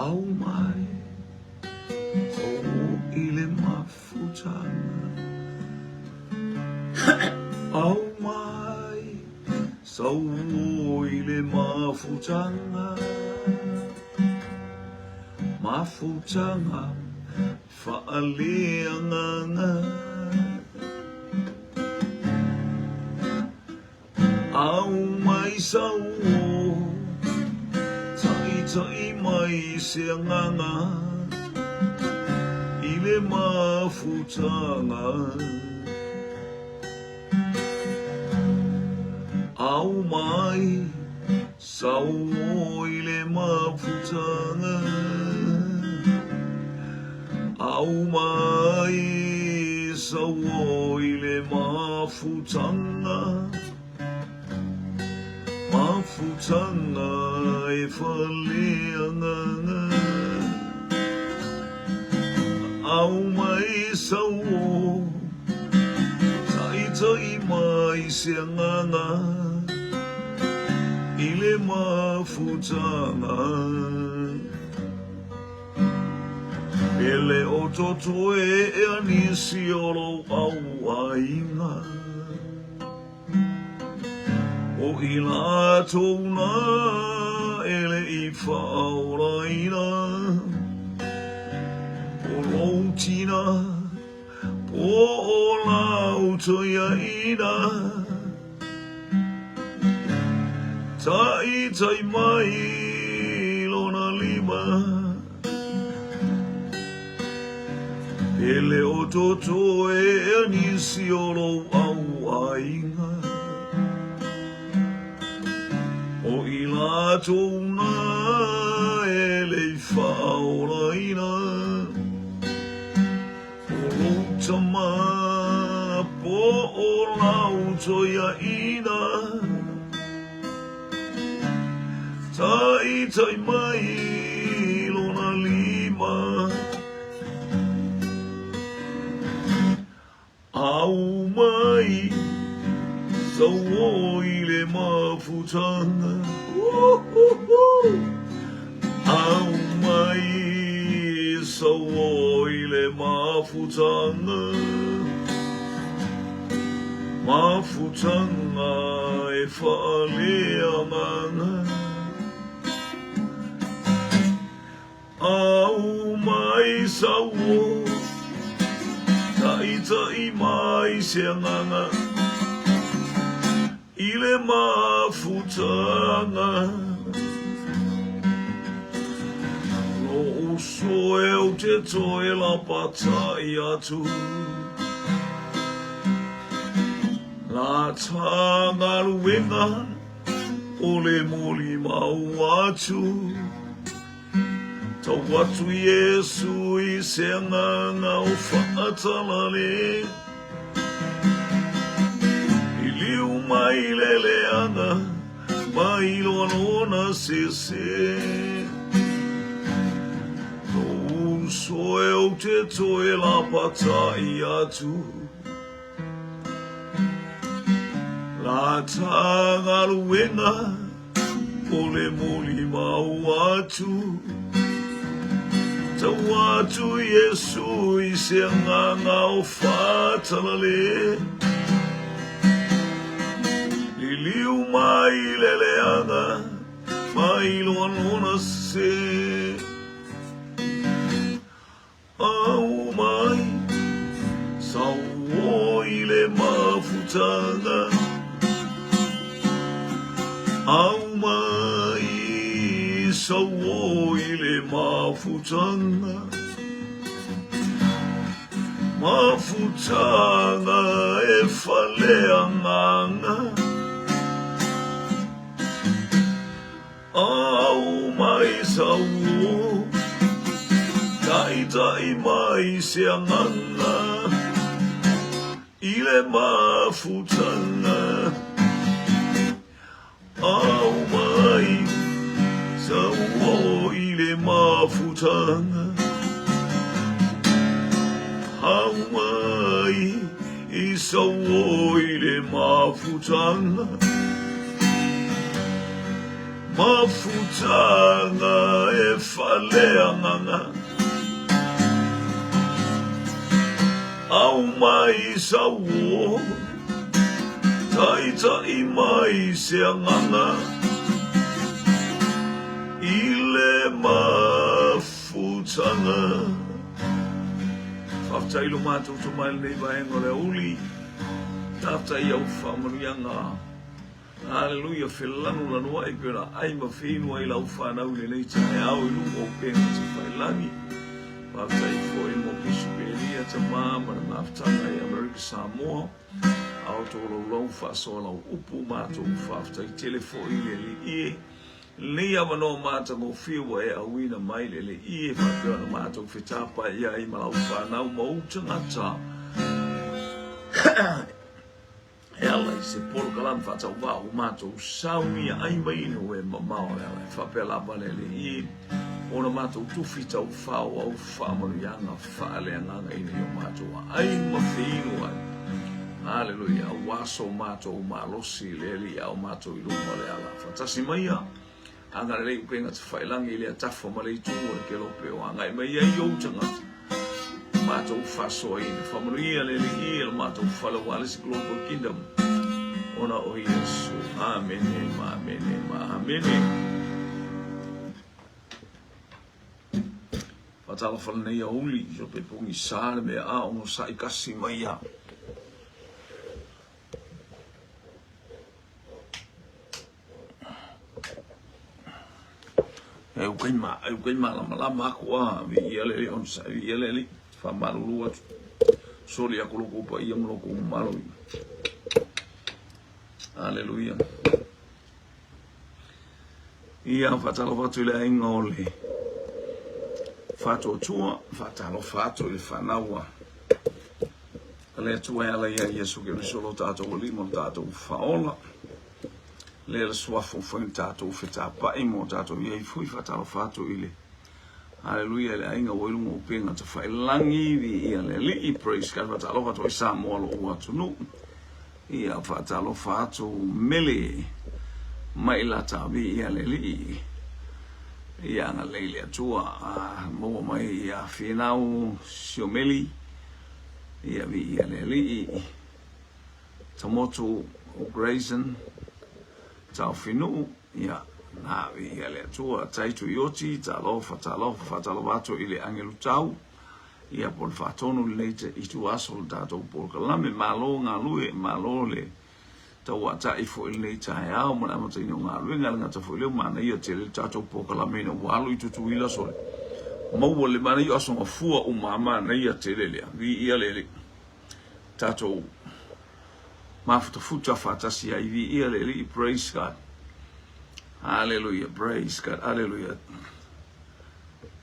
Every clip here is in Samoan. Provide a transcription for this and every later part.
Au mai sau i le mafutaga. Au mai sau i le mafutaga. Mafutaga faaleagaga. Au mai sau Taʻitaʻi mai se agaga I le mafutaga. Au mai sau i le mafutaga. Au mai sau i le mafutaga. Mafutaga e faaleagaga. Au mai sau Taʻitaʻi mai se agaga I le mafutaga. E le o totoe ea nisi o lou au aiga. O i latou na e le i faaolaina. O lou tina po o lau toeaina. Taitai mai lona lima. E le o totoe ea nisi o lou au aiga. O i latou na e le i faaolaina. O lou tama po o lau toeaina. Taitai mai lona lima. Au mai sau i le mafutaga. Au mai sau i le mafutaga. Mafutaga e faaleagaga. Au mai sau Taʻitaʻi mai se agaga I le mafutaga. Lou uso e ou te toe lapatai atu. La ta galuega o le molimau atu. Tau atu Iesu i se agaga o faatalale. Liliu mai le leaga mai loa lona sese. Lou uso e ou te toe lapatai atu. La ta galuega o le molimau atu. Tau atu Iesu i se agaga o faatalale. Liliu mai le leaga mai loa lona sese. Au mai sau i le mafutaga. Au mai sau i le mafutaga. Mafutaga e faleagaga. Au mai sau Taʻitaʻi mai se agaga I le mafutaga. Au mai sau i le mafutaga. Au mai sau i le mafutaga. Mafutaga e faaleagaga. Aumai sau uo, taitai mai se agaga i le mafutaga. Faafetai lo matou tomai i lenei vaega o le aoauli. Faafetai i au faamanuiaga. Aleluia, felanulanuai e pei ona ai ma feinu ai lau fanau i lenei taeao i luga o upega tafailagi. Faafetai foi mo Pisupi Elia, tama ma le mafutaga i Amerika Samoa. A o tolaulau faasoa lau upu matou faafetai tele foi i le Alii e. Lenei avanoa matagofie ua e auina mai le Alii e faapea ona matou fetapai ai ma lau fanau ma ou tagata. E ala i se polokalame faatauvaa ua matou saunia ai mai ina ua e mamao le ala e faapea lava le Alii ona matou tufi taufao au faamanuiaga faaleagaga ina ia matou aai ma feinu ai. Aleluia, aua so matou malosi i le Alii a o matou i luma o le ala. Faatasi maia, Agalelei upega tafailagi i lea tafa ma le itu o le kelope o agai mai ai ou tagata. Matou faasoaina. Faamanuia le Alii e lo matou fale aua le isi Global Kingdom ona o Iesu. Amene ma amene ma amene. Faatalofa lenei aoauli, so pe pogisa le mea a onosai kasi mai ia. E ukai ma, e ukai malamalama aku a, viia le Alii onosai, viia le Alii, faamalulu atu, soli aku lo kou paia ma lo kou mamalu. Aleluia. Ia, faatalofa atu i le aiga o le Faatuatua, faatalofa atu i le fanau a le Atua e ala ia Iesu Keriso lo tatou Alii ma lo tatou Faaola. Lea le suafa ua fai na tatou fetapai ma o tatou i ai foi. Faatalofa atu i le Haleluia i le aiga ua i luga o upega tafailagi, viia le Alii, praise God. Faatalofa atu ai Samoa lou atunuu. Ia faatalofa atu Mele mai lata, viia le Alii. Ia agalelei le Atua, maua mai ia Finau Siomeli, ia viia le Alii. Tamotu o Grayson, Taofinuu, ia, na viia le Atua, Tai Tuioti, talofa, talofa, faatalofa atu i le agelu tau, ia po o le faatonu lenei ituaso o le tatou polokalame, malo galue, malo le tauatai foi lenei taeao ma le amataina o galuega, e le gata foi lea ua manaia tele le tatou polokalame ina ua alu i Tutuila sole, maua le manaia o Aso Gafua uma, manaia tele lea, viia le Alii. Tatou mafutafuta faatasi ai, viia le Alii, praise God. Hallelujah, praise God, hallelujah.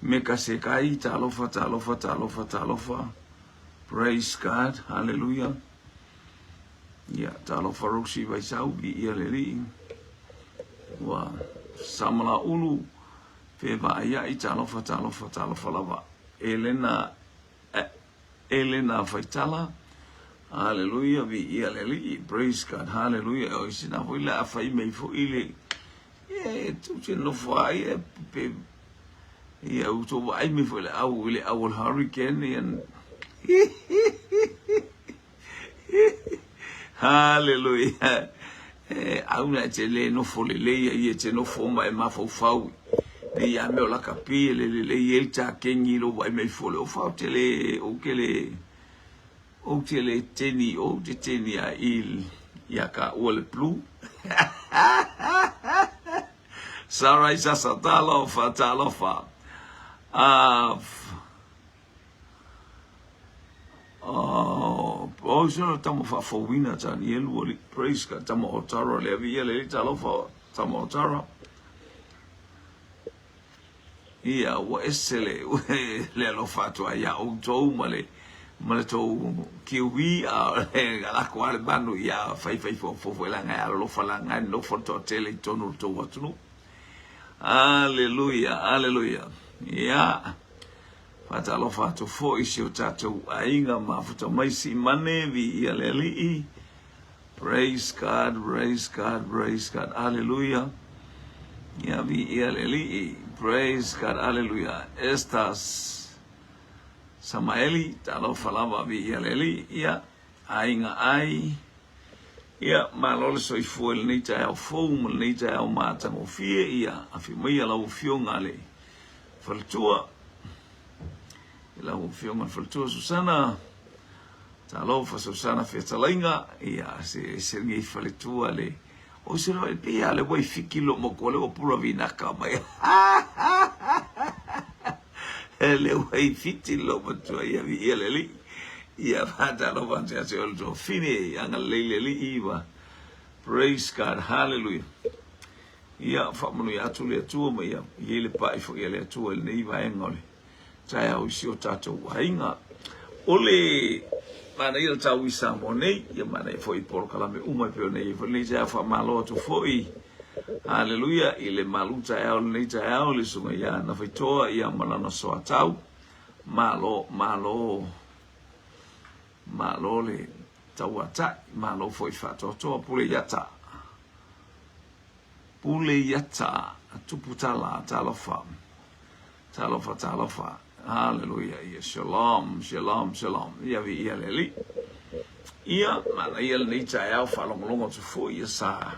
Me ka se kai, talofa, talofa, talofa, talofa. Praise God, hallelujah. Ia, talofa Rosie Vaisau, viia le Alii. Ua Samalaulu, fe vaaiai, talofa, talofa, talofa lava. Elena, Elena Faitala, Haleluia, viia le Alii, praise God, haleluia. O isi na foi le a fai mai foi le, e tu te nofo ai e pe, ia u to vaai mai foi le au i le au o le hurricane, ia. Haleluia. E au na e te le nofo lelei ai e te nofo ma e mafaufau. Nei ia mea o lakapi e le lelei ai le takengi i lou vaai mai foi le ofa ou te le ou te le ou te le teni ou te teni a i ia ka ua le blue. Sarai sasa talofa talofa. Ah Oh, oh, se tama faafouina Tanielu ali. Praise God. Tama o Tara le avi ia le talofa tama o Tara. Ia, ua ese le, le alofa atu ai ia outou ma le, ma le tou kiwi a le lako a le manu ia fai fai fofo foi langa e alolofa langa e nofo le toatele i tonu o le tou atunuu. Aleluia, aleluia. Ia. Faatalofa atu foi i si o tatou aiga mafuta mai Siimane, viia le Alii. Praise God, praise God, praise God. Hallelujah. Ia viia le Alii. Praise God. Aleluia. Estas Samaeli, talofa lava, viia le Alii. Ia, aiga ai. Ia, malo le soifua i lenei taeao fou ma lenei taeao matagofie. Ia, afi maia lau afioga le faletua. I lau afioga le faletua Susana. Talofa Susana fetalaiga. Ia, se se lenei faletua le O se loa e pei a le wai fiki lo mo ko le o pura vinaka mai. E le wai fiti lo mo tua ia vi ia le li. Ia whātalofa atu ia te ole tō whine i anga leile li iwa. Praise God, hallelujah. Ia whaamanu atu le Atua ma ia i le pa'i fo'i a le Atua i lenei vaega o le taeao i si o tatou aiga. O le manaia le tau i Samoa nei, ia manaia foi i polokalame uma e pei ona i ai foi lenei taeao. Faamalo atu foi, haleluia, i le malu taeao lenei taeao, le susuga ia Nafaitoa, ia ma lana soatau. Malo, malo, malo le tauatai, malo foi faatoatoa, pule iata. Pule iata, tuputala, talofa. Talofa, talofa. Haleluia. Ia, shalom, shalom, shalom. Ia viia le Alii. Ia, manaia lenei taeao faalogologo atu foi ia sa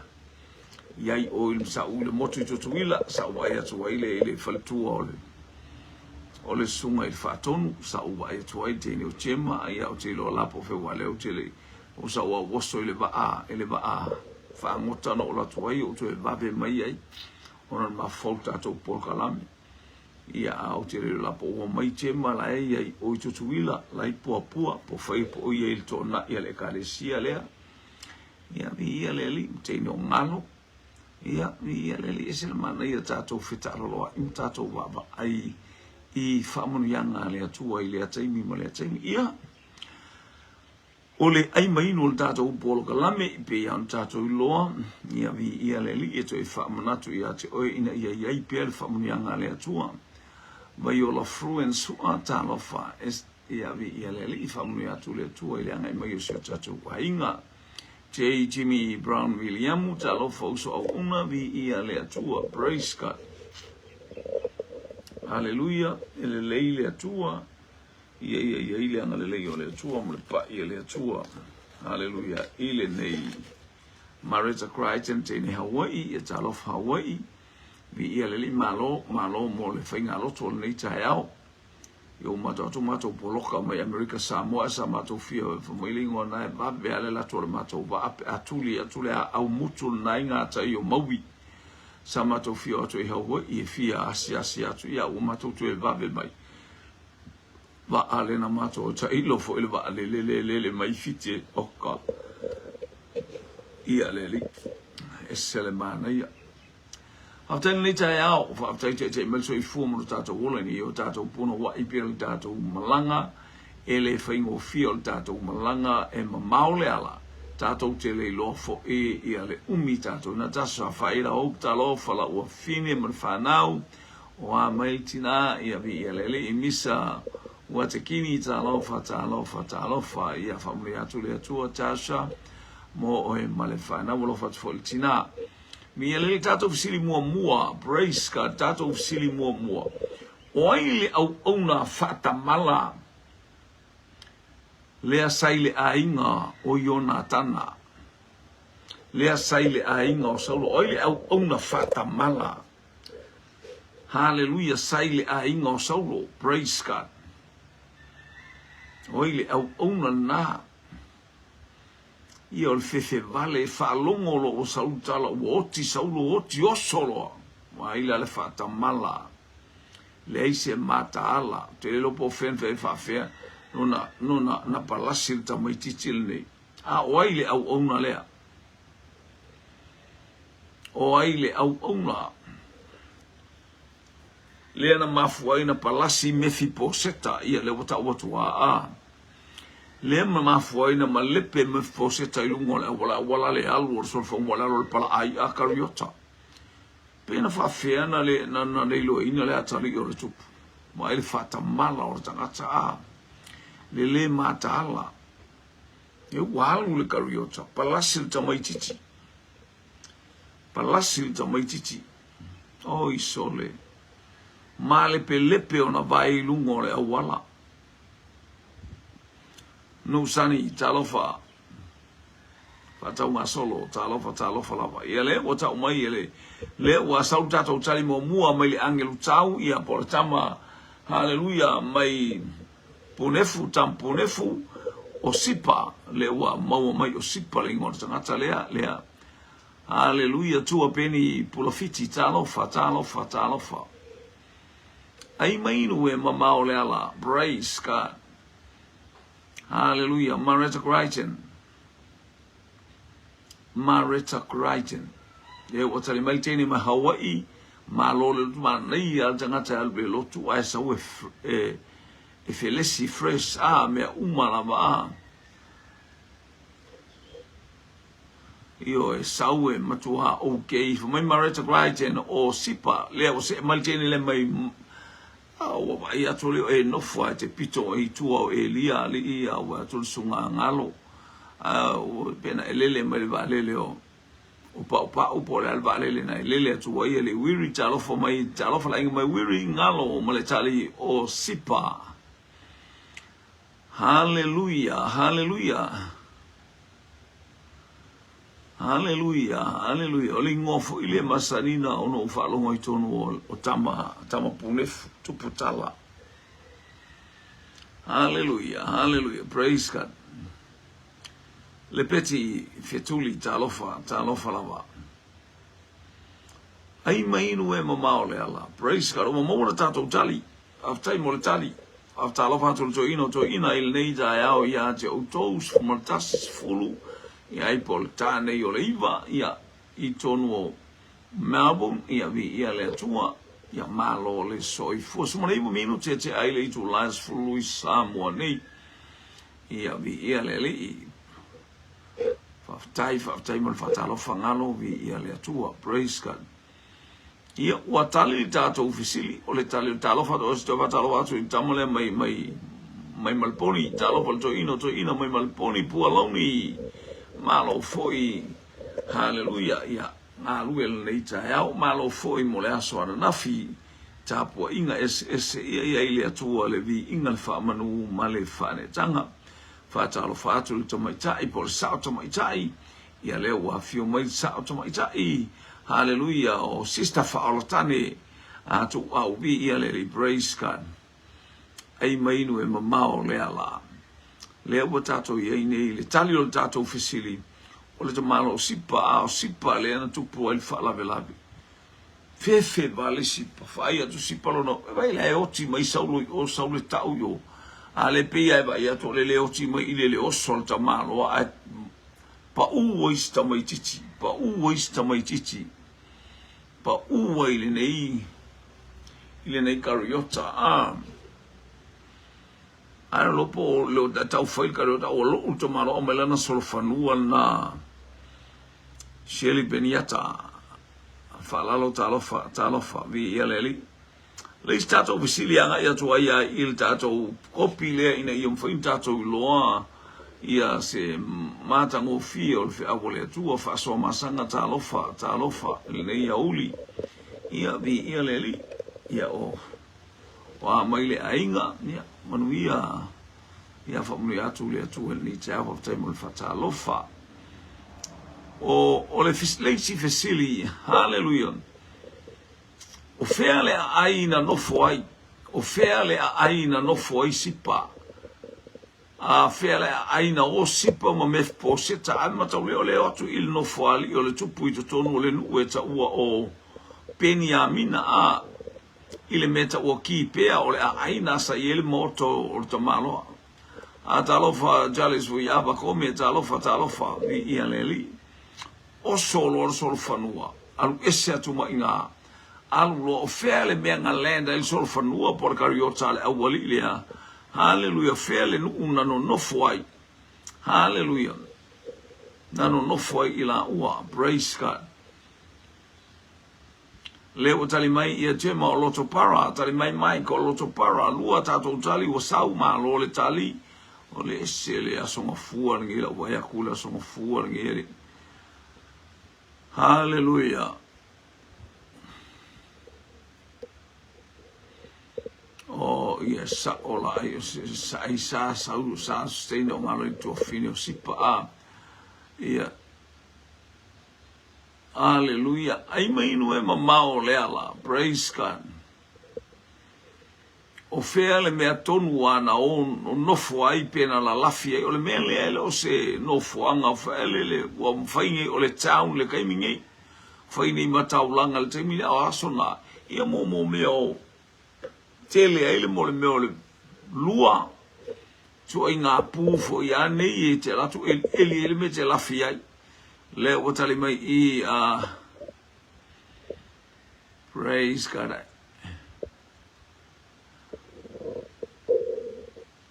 i ai o i sa u le motu i Tutuila, sa ou vaai atu ai le i le faletua o le o le susuga i le Faatonu, sa ou vaai atu ai le teine o Gemma, ia ou te iloa la po o fea ua lea ou te le o sa ou auoso i le vaa, i le vaa fagota na ou alu atu ai, ou toe vave mai ai ona na mafaufau le tatou polokalame. Ia, a ou te le iloa la po ua mai Gemma la e i ai o i Tutuila, la i Puapua, po fai po o ia i le toonai a le ekalesia lea. Ia, viia le Alii, ma teine o Galo. Ia, viia le Alii, ese le manaia tatou fetaaloloai ma tatou vaavaai i faamanuiaga a le Atua i lea taimi ma lea taimi. Ia, O le ai ma inu o le tatou polokalame e pei lava ona tatou iloa, ia viia le Alii e toe faamanatu ia te oe ina ia i ai pea le faamanuiaga a le Atua. Vaiola Fruin Sua, Talofa, ia viia le Alii, faamanuia atu le Atua i le agai mai o si o tatou aiga. J. Jimmy Brown Viliamu, Talofa uso auauna, viia le Atua. Praise God. Haleluia, e lelei le Atua. Ia ia i ai le agalelei o le Atua ma le pa'i a le Atua. Haleluia. I lenei Mareta Crichton teine Hawaii, ia talofa Hawaii. Viia le Alii, malo, malo mo le faigalotu o lenei taeao. Ia ua matou atu matou poloka mai Amerika Samoa sa matou fia fai mai le igoa na e vave a le alu atu o le matou vaa pe a tuli atu le aau mutu lena i gatai o Maui. Sa matou fia o atu i Hawaii e fia asiasi atu ia ua matou toe vave mai. Vaa lena matou tailo foi le vaa lele le lele mai Fiti oka ia le alii ese le manaia. Faafetai lenei taeao, faafetai taitai mai le soifua ma lo tatou ola ina ia o tatou punouai pea le tatou malaga e le faigofie o le tatou malaga e mamao le ala tatou te le iloa foi ia le umi tatou na taso sa faila hope talofa la ua fine ma le fanau O a mai le tina, ia viia le Alii, Misa Uatekini, talofa, talofa, talofa, ia faamanuia atu le Atua, Tasha, mo oe ma le fanau, alofa atu foi le tina. Viia le Alii, tatou fesili muamua, praise God, tatou fesili muamua. O ai le auauna faatamala lea sa i le aiga o Ionatana? Lea sa i le aiga o Saulo. O ai le auauna faatamala? Haleluia sa i le aiga o Saulo. Praise God. O ai le auauna lena. Ia o le fefevale e faalogo loa ua Saulu tala ua oti Saulo oti oso loa. Ua ai la le faatamala. Leai se mataala. Ou te le iloa po o fea na fai ai faafea nona, nona na palasi le tamaitiiti lenei. A o ai le auauna lea? O ai le auauna lea na mafua ai na palasi Mefiposeta? Ia, lea ua tau atu aa. Lea na mafua ai na malepe Mefiposeta i luga o le auala, auala le alu o le solofaga le alu o le palaai a Kariota. Pe na faafefea na le, na, na le iloaina le atalii o le tupu. Vaai le faatamala o le tagata a le le mataala. E ua alu le Kariota, palasi le tamaitiiti. Palasi le tamaitiiti. Oi sole, malepelepe ona vae i luga o le auala. Nusani, talofa, faataugasolo, talofa, talofa lava. Ia lea ua tau mai e le, lea ua sau le tatou tali muamua mai le agelu tau, ia po o le tama, haleluia, mai Punefu, tama Punefu, o Sipa, lea ua maua mai o Sipa le igoa o le tagata lea, lea. Haleluia, tua peni pulafiti, talofa, talofa, talofa. Ai mai inu e mamao le ala, praise God. Haleluia, Mareta Crichton. Mareta Crichton. E ua tali mai teine mai Hawaii, malo le lotu manaia le tagata e alu le lotu ae sau e, e, e felesi fresh a mea uma lava a. Ioe, sau e matua ok. Fai mai Mareta Crichton o Sipa, lea ua see mai le teine lea mai a ua vaai atu lea e nofo lava i te pito i tua o Elia alii a ua atu le susuga galo a ua pei na elele mai le vaalele o o Paupau po o le a le vaalele na elele atu ai e le Wiri talofa mai talofa le aiga mai Wiri galo ma le tali o Sipa. Haleluia, haleluia. Haleluia, haleluia. O le igoa foi lea masani na ona ou faalogo ai tonu o, o tama, tama punefu, tupu tala. Haleluia, haleluia. Praise God. Le peti fetuli talofa, talofa lava. Ai mai inu e mamao le ala. Praise God. Ua maua le tatou tali. Faafetai mo le tali. Faafetalofa atu le toeaina o toeaina i lenei taeao ia te outou, 11, 10, ia ai po o le ta nei o le 9, ia, i tonu o Melbourne, ia, viia le Atua, ia malo le soifua. 19 minute e tea ai le itula e 10 i Samoa nei, ia, viia le Alii. Faafetai, faafetai mo le faatalofa galo, viia le Atua. Praise God. Ia, ua tali le tatou fesili, o le tali o le talofa atu, o se toe faatalofa atu i le tama lea mai, mai, mai Maleponi, talofa le toeaina o toeaina mai Maleponi, Pualauni, malo foi, haleluia, ia, galue lenei taeao, malo foi mo le aso ananafi, tapuaiga eseese, ia i ai le Atua le viiga, le faamanu ma le faaneetaga. Faatalofa atu i le tamaitai po o le sao tamaitai, Ia lea ua afio mai le sao tamaitai. Haleluia o Sister Faaolatane a Tuuau viia le Alii Praise God. Ai mai inu e mamao lea la. Lea ua tatou i ai nei le tali o le tatou fesili o le tamalo o Sipa a o Sipa lea na tupu ai le faalavelave. Fefe vale Sipa, faai atu Sipa lona, e vai la e oti mai Saulo i o, Saulo e tau i o. A le pei e vai atu o le le oti mai i le le oso le tamalo a Paʻū ai si tamaitiiti, paʻū ai si tamaitiiti, paʻū ai i lenei, i lenei kariota. A, a lo po le o tau fai le kariota, ua loʻu le tamaloa mai lana solofanua lena. Shirley Beniata, faalalo talofa, talofa, viia le Alii. Le isi tatou fesili e agai atu ai ia i le tatou kopi lea ina ia mafai ona tatou iloa ia se matagofie o le feau a le Atua, faasoa masaga talofa, talofa i lenei aoauli. Ia, viia le Alii. Ia, o, o a mai le aiga, ia, manuia, ia faamanuia atu le Atua i lenei taeao, faafetai mo le faatalofa. O, o le, le isi fesili, haleluia, O fea le aai na nofo ai? O fea le aai na nofo ai Sipa? A fea le aai na o Sipa ma Mefiposeta? Ae mataulia o le o atu i le nofoalii o le tupu i totonu o le nuu e taua o Peniamina, a i le mea taua Kipea o le aai na sa i ai le maota o le tamaloa. A talofa Charles Fuiava Kome, talofa, talofa, viia le Alii. Oso loa le solofanua, alu ese atu mai iga, alu loa, o fea le mea na land ai le solofanua po o le kariota a le aualii lea? Haleluia, fea le nuu na nonofo ai? Haleluia, na nonofo ai i laua, praise God. Lea ua tali mai ia Gemma o Lotopara, tali mai Mike o Lotopara, lua tatou tali ua sau, malo le tali, o le ese le aso gafua lenei lau vaai atu le aso gafua lenei alii. Haleluia. Ia sa'o la ai o se ai sa sau sa sustain o ngalo i tuafine o sipa a. Ia Aleluia. Ai mai inu e mamao le ala. Praise God. O fea le mea tonu ana o nofo ai pe na lalafi ai. O le mea lea e le o se nofoaga le ua mafai nei o le town le taimi nei. Fai nei ma taulaga le taimi lea o aso na. Ia mo mo mea o tele ai le mo le mea o le lua ituaiga pu foi a nei e te alu atu elieli ai le mea e te lafi ai. Lea ua tali mai i a Praise God.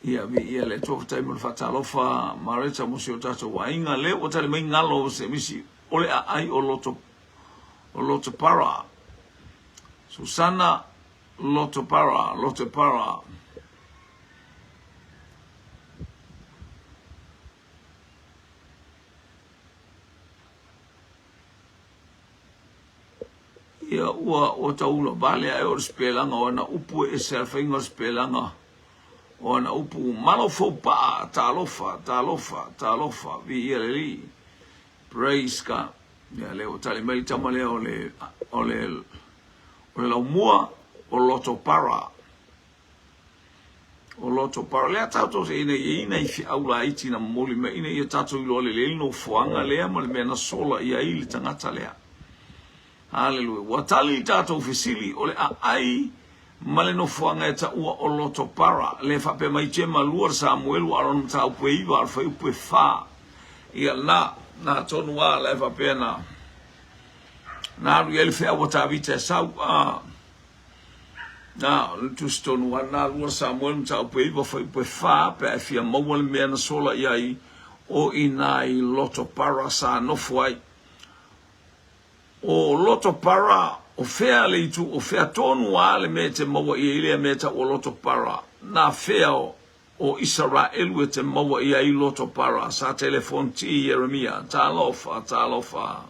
Ia, viia le Atua, faafetai mo le faatalofa Mareta mo si o tatou aiga. Lea ua tali mai galo o se misi o le aai o Loto o Loto Para. Susana Loto Para, Loto Para. Ia, ua, ua taula vale ae o le sipelaga o ana upu e ese a le faiga o le sipelaga o ana upu. Malo fou paa, talofa, talofa, talofa, viia le Alii. Praise God. Ia, lea ua tali mai le tama lea o le, o le, o le laumua o Loto Para. O Loto Para. Lea tatou te ina ia ina i feau laiti na momoli mai ina ia tatou iloa lelei le nofoaga lea ma le mea na sola i ai le tagata lea. Haleluia. Ua tali le tatou fesili o le aai ma le nofoaga e taua o Loto Para. Le faapea mai Jema 2 Samuelu a o lona mataupu e 9 a o le fuaiupu e 4. Ia na, na tonu a la e faapea na na alu i ai le feau a Tavita e sau a Na, o le tusi tonu a na 2 Samuelu mataupu e 9 fuaiupu e 4 pe a e fia maua le mea na sola i ai o i nā i Loto Para sa nofo ai. O Loto Para, o fea le itu, o fea tonu a le mea e te maua i ai lea mea e tau o Loto Para? Na fea o, o Isaraelu e te maua i ai Loto Para? Sa telefonti Ieremia, Talofa, talofa.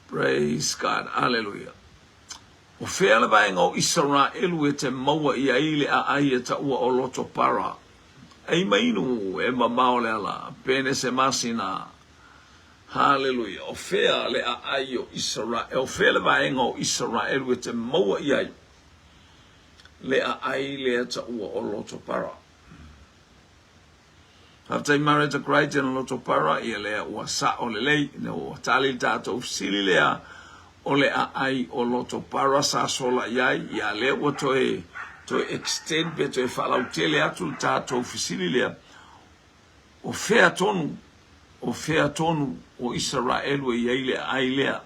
Praise God, aleluia. O fea le vaega o Isaraelu e te maua i ai le aai e taua o Loto Para? Ei mai inu e mamao le ala, pene se masina. Haleluia. O fea le aai o Isaraelu, o fea le vaega o Isaraelu e te maua i ai le aai lea taua o Loto Para? Faafetai Mareta Crichton Loto Para, ia lea ua sa'o lelei, ina ua tali le tatou fesili lea o le aai o Loto Para sa sola i ai, ia lea ua toe toe extend pe toe faalautele atu le tatou fesili lea, o fea tonu, o fea tonu o Isaraelu e i ai le aai lea?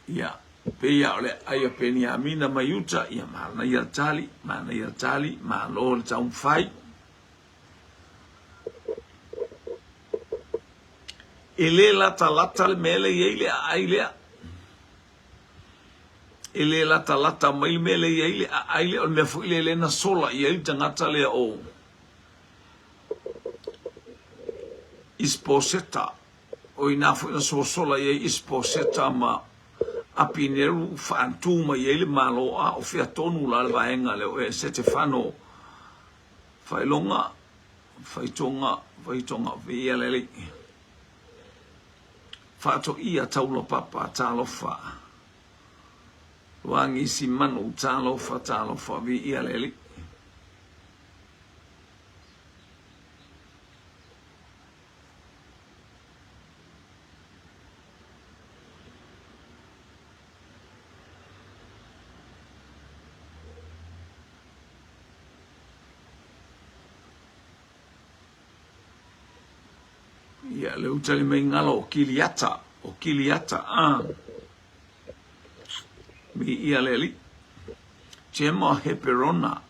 Ia, pei lava o le aai a Peniamina mai uta, ia manaia le tali, manaia le tali, malo le taumafai. E le latalata le mea lea e i ai le aai lea. E le latalata mai le mea lea e i ai le aai lea, o le mea foi lea lea na sola i ai le tagata lea o Isposeta. O i ina foi na sosola i ai Isposeta ma Apineru faatu mai ai le Malo, a o fea tonu la le vaega lea o Setefano Failoga, Faitoga, Faitoga, viia le Alii. Faatoia taula papa, talofa. Luagisi manu, talofa, talofa, viia le Alii. Ia, le utali mai galo o Kiliata, o Kiliata, a. Mi ia le alii. Jema Heperona.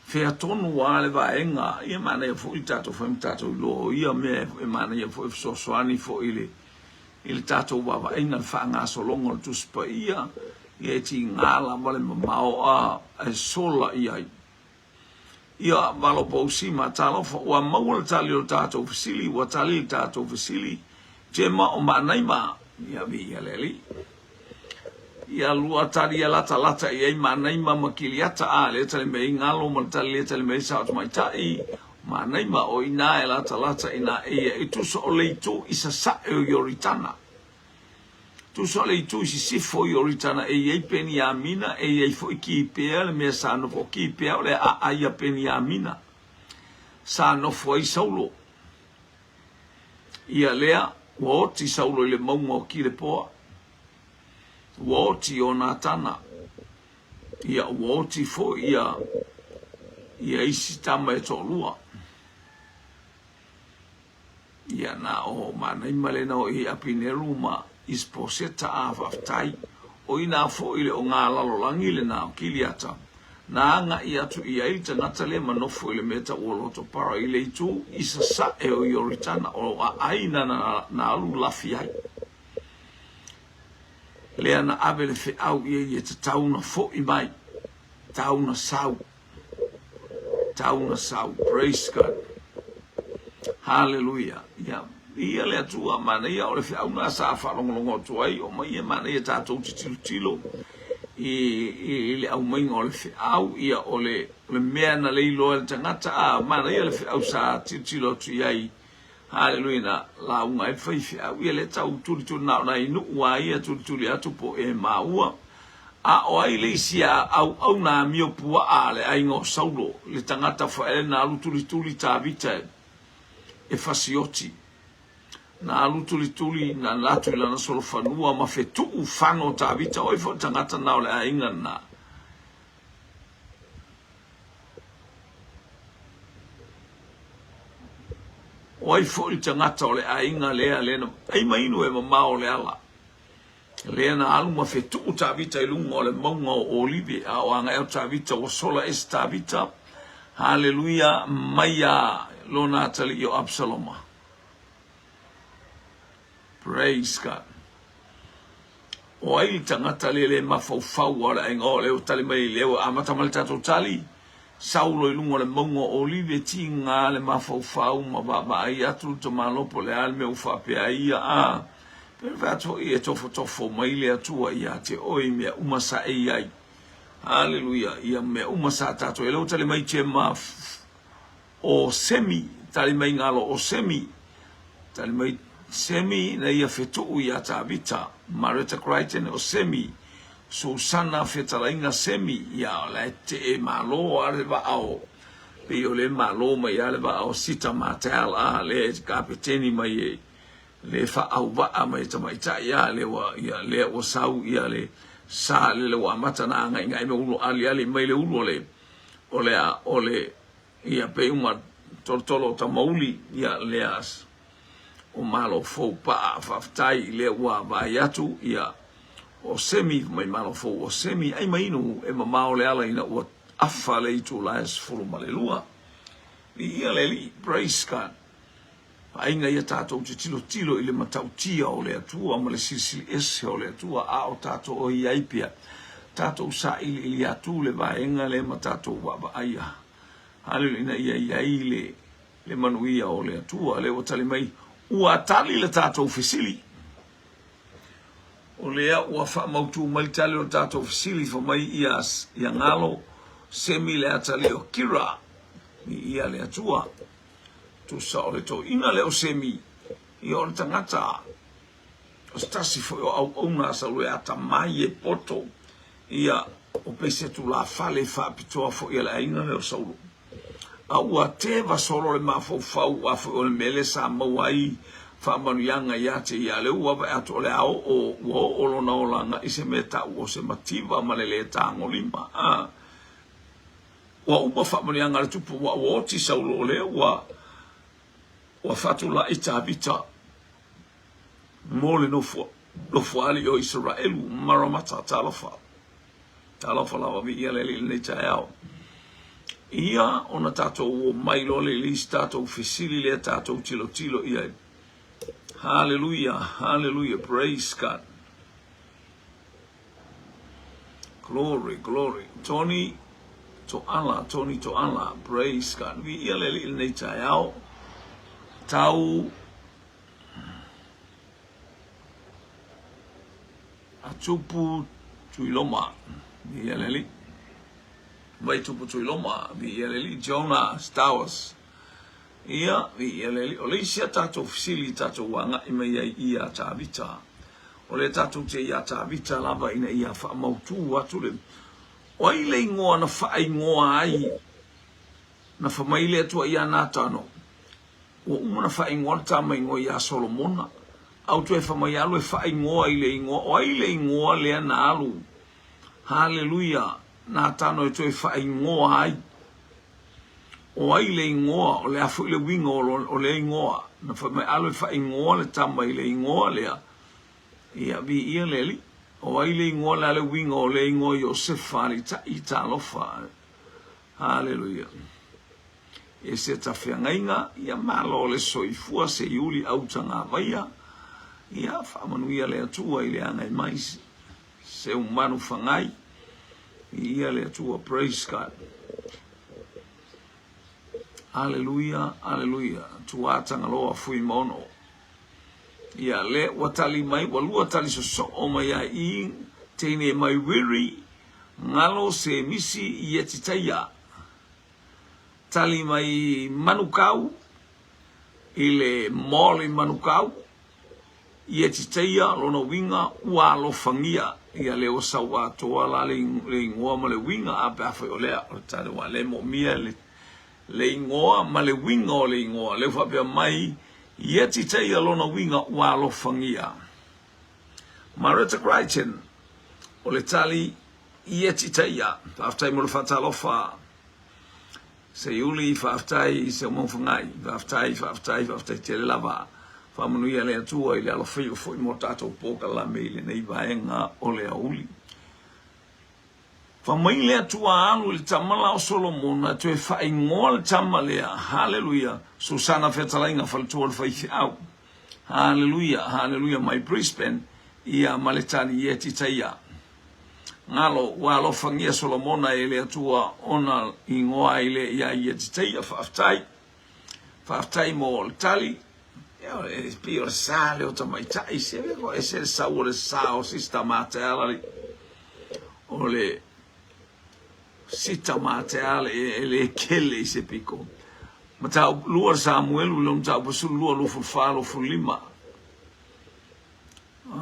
Fea tonu a le vaega, ia manaia foi le tatou fai ma tatou iloa o ia mea e manaia foi e fesoasoani foi i le i le tatou vaavaaiga le faagasologa o le Tusi Paia, ia e tiga lava le mamao a e sola i ai. Ia, Valo Pousima, talofa, ua maua le tali o le tatou fesili, ua tali le tatou fesili, Jema o Maanaima, ia viia le Alii. Ia lua tali ia latalata i ai Maanaima ma Kiliata, a lea tali mai ai Galo ma le tali lea tali mai ai Sao Tamaitai, Maanaima, o i ina e latalata i ina eia i tusa o le itu i sasae o Ioritana. Tusa o le itu i sisifo o Ioritana e i ai Peniamina, e i ai foi Kipea, le mea sa nofo o Kipea o le aai a Peniamina. Sa nofo ai Saulo. Ia lea, ua oti Saulo i le mauga o Kilepoa. Ua oti Ionatana, ia ua oti foi ia ia isi tama e toalua. Ia na o Manaima lena o i Apineru ma Isposeta a faafetai. O ina foi le oga lalolagi lena o Kiliata, na agai atu i ai le tagata lea ma nofo i le mea tau o Lotopara i le itu i sasae o Ioritana o aai na na alu lafi ai. Lea na ave le feau i ai e tatau na fo'i mai, tau na sau, tau na sau. Praise God. Hallelujah. Ia, ia le Atua, manaia o le feau na sa faalogologo atu ai, o mai e manaia tatou te tilotilo i, i, i le aumaiga o le feau, ia o le, o le mea na le iloa e le tagata, a manaia le feau sa tilotilo atu i ai Haleluia na lauga ai le faifeau ia lea tau tulituli na o nai nuu a ia tulituli atu po e maua a o ai le isi a auauna amio puaa a le aiga o Saulo le tagata faele na alu tulituli Tavita e fasioti na alu tulituli na latu i lana solofanua ma fetuu fano Tavita o ai foi le tagata na o le aiga na O ai foi le tagata o le aiga lea lea na ai ma inu e mamao le ala lea na alu ma fetuu Tavita i luga o le mauga o Olive a o agai atu Tavita ua sola ese Tavita haleluia mai a lona atalii o Absaloma. Praise God. O ai le tagata lea le mafaufau a o le aiga o lea ua tali mai lea ua amata mai le tatou tali Saulo i luga o le mauga o Olive tiga le mafaufau ma vaavaai atu le tamaloa po o le a le mea ua faapea ai ia a pe fai atu foi e tofotofo mai le Atua ia te oe i mea uma sa e i ai. Haleluia ia mea uma sa tatou e lea ua tali mai Jema O Semi, tali mai galo o Semi, tali mai Semi na ia fetuu ia Tavita, Mareta Crichton o Semi, Susana fetalaiga Semi, ia o la e tee malo a le vaa o, pei o le malo mai a le vaa o Sita Martell a le kapeteni mai e le faauvaa mai e tamaitai a le ua ia lea ua sau ia le sa le ua amata na agaigai me ulu aliali mai le ulu o le o le o le Ia pei uma tolotolo o Tamauli ia lea o Malo Fou paa faafetai lea ua vaai atu ia o Semi mai Malo Fou o Semi ai ma inu e mamao le ala ina ua afa le itula e 12. Viia le Alii, praise God. Vaaiga ia tatou te tilotilo i le matautia o le Atua ma le silisili ese o le Atua, a o tatou o i ai pea, tatou sailiili atu le vaega lea ma tatou vaavaaia. Haleluia, ina ia i ai le, le manuia o le Atua. Lea ua tali mai, ua tali le tatou fesili. O lea ua faamautu mai le tali o le tatou fesili, fai mai ia, ia galo, semi le atalii o Kira, viia le Atua. Tusa o le toeaina lea o Semi, ia o le tagata, o se tasi foi o auauna a Saulo e atamai e poto, ia o pese tulafale faapitoa foi a le aiga lea o Saulo. A ua teva solo le mafaufau a foi o le mea lea sa maua ai faamanuiaga ia te ia, lea ua vaai atu o le a oo, ua oo lona olaga i se mea tau o se mativa ma le le tagolima. A. Ua uma faamanuiaga a le Tupu, ua ua oti Saulo o lea ua ua faatulai Tavita mo le nofo nofoalii o Isaraelu. Maramata, talofa, talofa lava, viia le Alii i lenei taeao. Ia ona tatou o mai loa le i se tatou fesili lea tatou tilotilo i ai. Haleluia, haleluia, praise God. Glory, glory. Tony Toala, Tony Toala, praise God. Viia le Alii i lenei taeao. Tau a tupu Tuiloma, viia le Alii. Vaitupu Tuiloma, viia le Alii. Jonah Stowers, ia, viia le Alii. O le isi a tatou fesili tatou agai mai ai ia Tavita. O lea tatou te ia Tavita lava ina ia faamautu atu le O ai le igoa na faaigoa ai na fai mai le Atua ia Natano, Ua uma ona faaigoa le tama igoa ia Solomona, a ua toe fai mai alu e faaigoa i le igoa, o ai le igoa lea na alu, haleluia, Natano e toe faaigoa ai? O ai le igoa, o le a foi le uiga o lea igoa? Na fai mai alu e faaigoa le tama i le igoa lea, ia viia le Alii. O ai le igoa, o le a le uiga o lea igoa Iosefa Alitai, talofa, haleluia. E se tafeagaiga, ia malo le soifua seiuli autagavaia, ia faamanuia le Atua i le agai mai seumanu fagai, viia le Atua, praise God. Aleluia, aleluia, Tuā Tagaloa Fuimaono. Ia le ua tali mai, ua lua tali sosoo mai ai i teine mai wiri, ngalo se misi i etitaia. Tali mai Manukau i le mall i Manukau, i Etiteia lona uiga ua alofagia ia le ua sau atoa la le igoa ma le uiga a pe afai o lea o le tali aua le moomia le le igoa ma le uiga o le igoa lea ua faapea mai i Etiteia lona uiga ua alofagia. Maretta Crichton o le tali i Etiteia. Faafetai mo le faatalofa. Seiuli, faafetai i Seumaufaga'i, faafetai, faafetai, faafetai tele lava. Faamanuia le Atua i le alofaiva foi mo tatou polokalame i lenei vaega o le aoauli. Fai mai le Atua alu i le tama la o Solomona e toe faaigoa le tama lea, haleluia, Susana Fetalaiga Faletua o le Faifeau, haleluia, haleluia, mai Brisbane, ia ma le tali i Etitaia. Galo, ua alofagia Solomona e le Atua ona igoa ai lea ia Ietiteia. Faafetai. Faafetai mo le tali. E pei o le sa lea o tamaitai. Se ko ese le sau o le sa o Sista Mateala li. O le Sita Mateala e le kele i se piko. Mataupu 2 Samuelu le mataupu 12 24 25.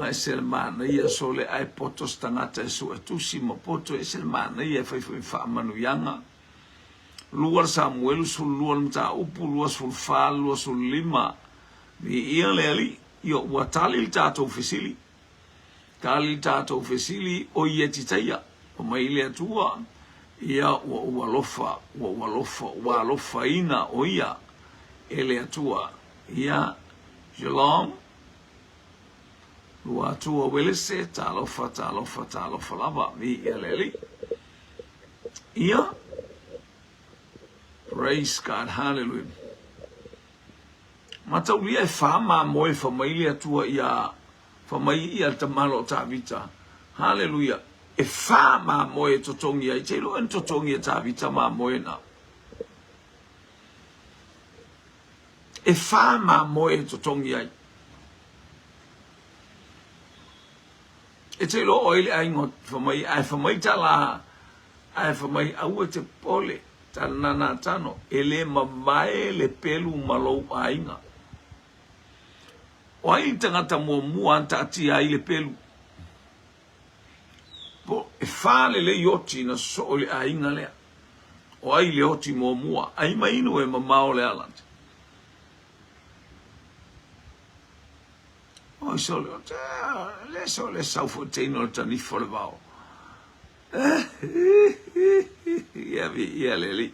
A ese le manaia sole ae poto se tagata e sue tusi ma poto ese le manaia e fai foi ma faamanuiaga. 2 Samuelu 12 le mataupu 24 25 Viia le Alii, io ua tali le tatou fesili. Tali le tatou fesili o Ietitaia. Fai mai le Atua, ia ua ou alofa, ua ou alofa, ua alofaina o ia e le Atua. Ia, Shalom. Luatua Uelese, talofa, talofa, talofa lava, viia le Alii. Ia, praise God, hallelujah. Mataulia e wha mamoe fa mai le Atua ia, fa mai ia le tamalo o Tavita. Hallelujah. E wha mamoe e totongi ai. Te iloa e totongi e Tavita mamoe na. E wha mamoe e totongi ai. E te iloa o ai le aiga fa mai, ae fa mai tala, ae fa mai aua te pole, tala nana tano, e le mavae le pelu ma lou aiga. O ai le tagata muamua a taatia ai le pelu? Po, e wha lelei oti na sosoo i le aiga lea. O ai le oti muamua, ai mai inu e mamao le ala. Oi sole, o te, le sole sau fo teina o le tanifa o le vao. Ia vi, ia le li.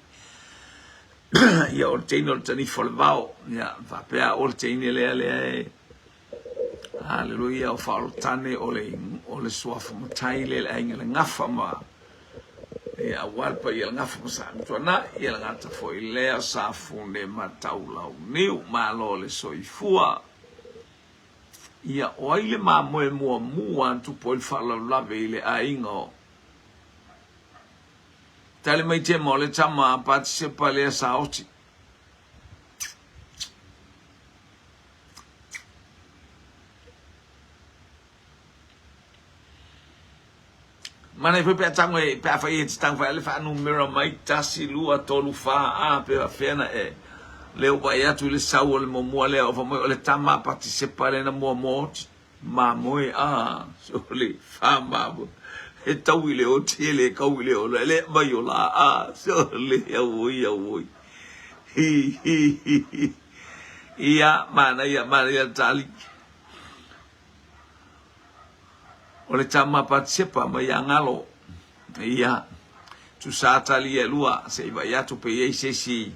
Ia o le teina o le tanifa o le vao. Ia, faapea o le teine lea lea e. Haleluia, o faaolotane o le, o le suafa matai lea le aiga le gafa ma ia aua le paia le gafa ma Sa Amituanai, ia le gata foi lea Safune ma Taulauniu, malo le soifua. Ia, o ai le mamoe muamua a tupu ai le faalavelave i le aiga o Tali mai Tema o le tama a Patisepa lea sa oti. Manaia foi pe a tago e, pe a fai e te tago fai le faanumera mai, 1, 2, 3, 4, a, pe faapefea na e, lea ua vaai atu i le sau o le muamua lea, o fai mai o le tama a Patisepa lea na muamua oti, mamoe, a, sole, fa mamoe, e tau i le oti e le kau i le ola, e le aumai o la, a, sole, auoi, auoi, hi, hi, hi, hi. Ia, manaia, manaia le tali. O le tama Patisepa mai ia Galo. Ia, tusa tali e lua, se i vai atu pe i ai se isi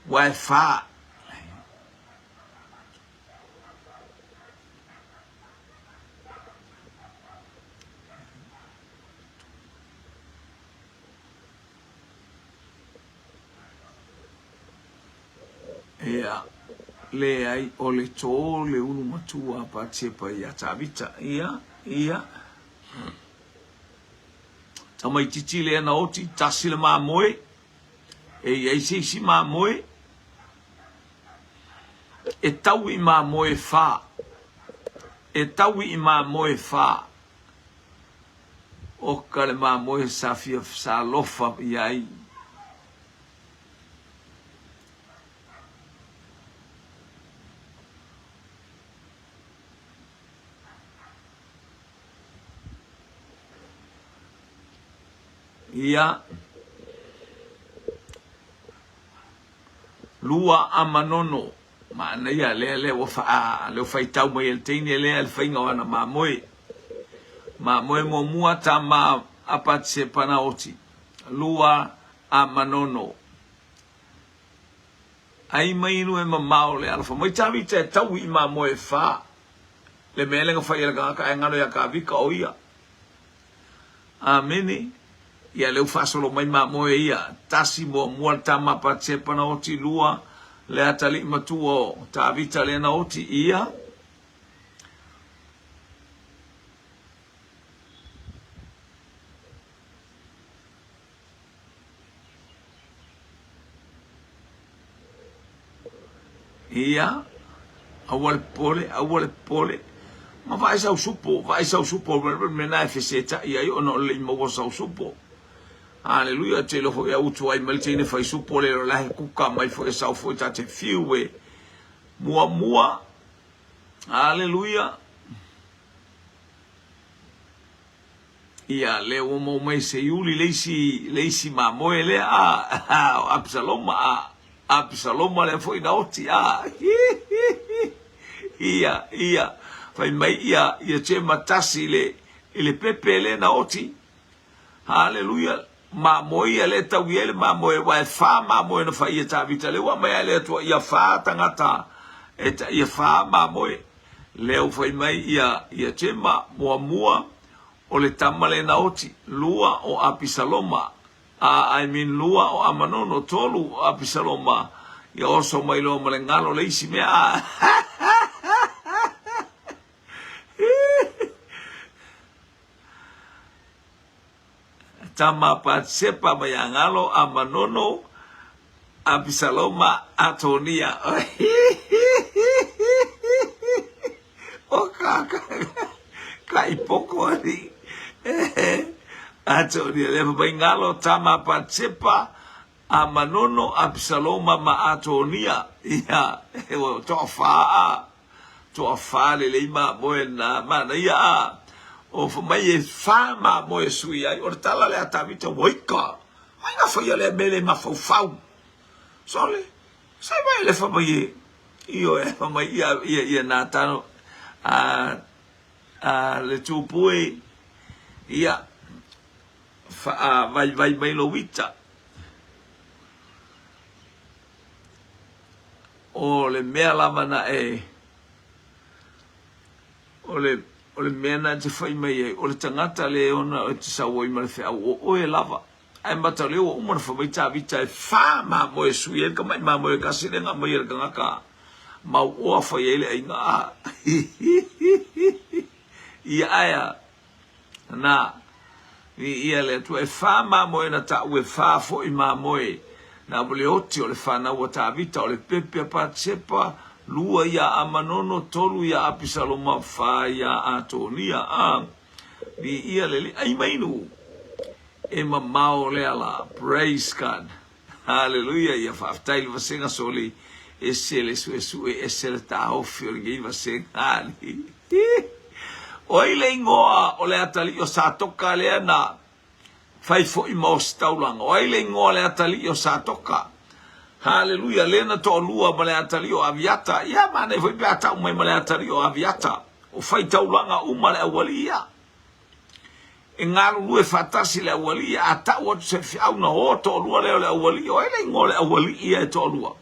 ua e fa. Ia, leai, o le tō le ulu matua a Patepa iā Tavita. Ia, ia. Tamaititi lea na oti, tasi le mamoe, e i ai se isi mamoe, e tau i mamoe whā. E tau i mamoe whā. Oka le mamoe sa fia sa alofa i ai. Ia. Lua a Manono. Manaia, lea, lea ua faa, lea ua faitau mai e le teine lea le faiga o ana mamoe. Mamoe muamua tama a Patisepa na oti. Lua a Manono. Ai mai inu e mamao le alofa mai Tavita e taui i mamoe e fa. Le mea lea na fai e le tagata ae galo ia Tavita o ia. Amene. Ia lea ua faasolo mai mamoe ia. Tasi muamua le tama a Patepa na oti, lua le atalii matua o Tavita lea na oti, ia. Ia, aua le popole, aua le popole. Ma vaai sau supo, vaai sau supo, le mea lena e fesetai ai ona o le le maua sau supo. Aleluia, te iloa foi au utu ai mai le teine fai supo le la he kuka mai foi e sau foi ta te fiu e muamua. Aleluia. Ia, lea ua maua mai se iuli le isi, le isi mamoe lea, a, a, o Apisaloma, a, Apisaloma lea foi na oti, a, hi, hi, hi, ia, ia, fai mai ia, ia Jema tasi i le, i le pepe lea na oti. Haleluia, mamoe ia lea tau i ai le mamoe, aua e fa mamoe na fai e Tavita, lea ua aumai lava e le Atua ia fa tagata, e ta, ia fa mamoe. Lea ua fai mai ia, ia Jema, muamua, o le tama le Naoti, lua o Apisaloma, a I mean lua o Amanono, tolu o Apisaloma, ia oso mai loa ma le galo le isi mea, a Tama Patsepa mai a galo Amanono, Apisaloma, Atonia. O ka, ka, ka i poko ali. Atonia, le mai galo tama Patsepa, Amanono, Apisaloma ma Atonia. Ia, e o toa whaa. Toa wha lelei mamoe na manaia a. O fa mai e wha mamoe sui ai. O le tala le a Tavita, waika. Ai na whaia lea mele mafaufau. Sole, sai mai le fa mai e. Ioe, fa mai ia, ia, ia Natano, a, a le tupu e, ia, faavaivai mai lou ita. O le mea lava na e, o le, o le mea na e te fai mai ai, o le tagata le ona e te sau ai ma le feau, o oe lava. Ae mataleo ua uma ona fai mai Tavita e fa mamoe e sui ai le tamai mamoe e tasi lea na aumai e le tagata mauoa fai ai le aiga a ia ae a na viia le Atua e fa mamoe na taʻu e fa foi mamoe na le oti o le fanau a Tavita o le pepe a Patsepa lua ia Amanono tolu ia Apisaloma fa ia Atonia a. Viia le Alii. Ai mai nu e mamao le ala. Praise God. Haleluia. Ia faafetai le vasega soli. Ese le suesue, ese le taofi o lenei vasega. Haleluia. O ai le igoa o le atalii o Satoka lea na fai foi ma ositaulaga? O ai le igoa o le atalii o Satoka? Haleluia, lea na toalua ma le atalii o Aviata. Ia, manaia foi pe a tau mai ma le atalii o Aviata. O faitaulaga uma le aualii ia. E galulue faatasi le aualii ia. A tau atu se feau na o toalua lea o le aualii. O ai le igoa o le aualii ia e toalua?